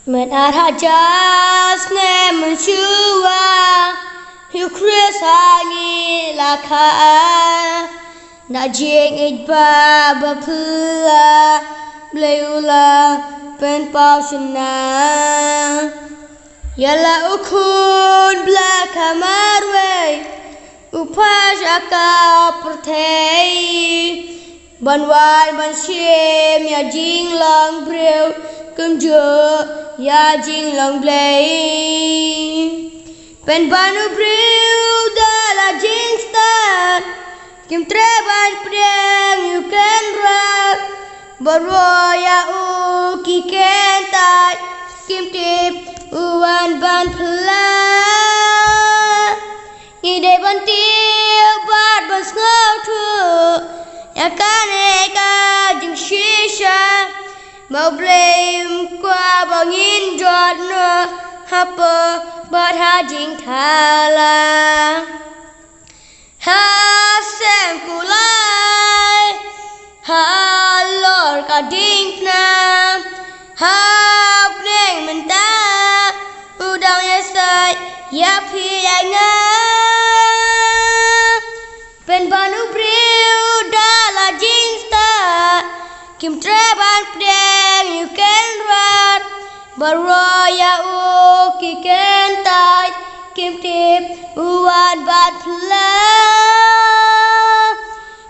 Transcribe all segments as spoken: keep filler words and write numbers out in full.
Mynta ha jar snem mynshuwa, ïa u Khrist ha ngi la kha. Na jingïeit ba bapher, Blei u la pynpaw shynna. Ïa la u khun ba la kha marwei, u phah sha ka pyrthei. Ban wan ban shim ïa jinglong briew, kumjuh ïa jinglong Blei. Pynban u briew da la jingstad, kim treh ban pdiang ïa u Kynrad. Baroh ïa u ki kyntait, kim tip u wan ban phla. Ngi dei ban tip bad ban sngewthuh ïa kane ka jingshisha, ba U Blei um kwah ba ngin jot noh hapoh bad ha jingthala. Ha seng kulai, halor ka diengphna, ha bneng mynta, u dang ïasaid ïa phi ïa nga. Pynban u briew da la jingstad, kim treh ban pdiang ïa u Kynrad. Baroh ïa u ki kyntait, kim tip u wan ban phla.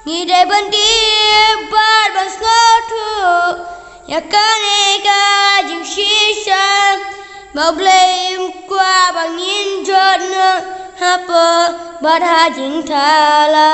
Ngi dei ban tip bad ban sngewthuh ïa kane ka jingshisha, ba U Blei um kwah ba ngin jot noh hapoh bad ha jingthala.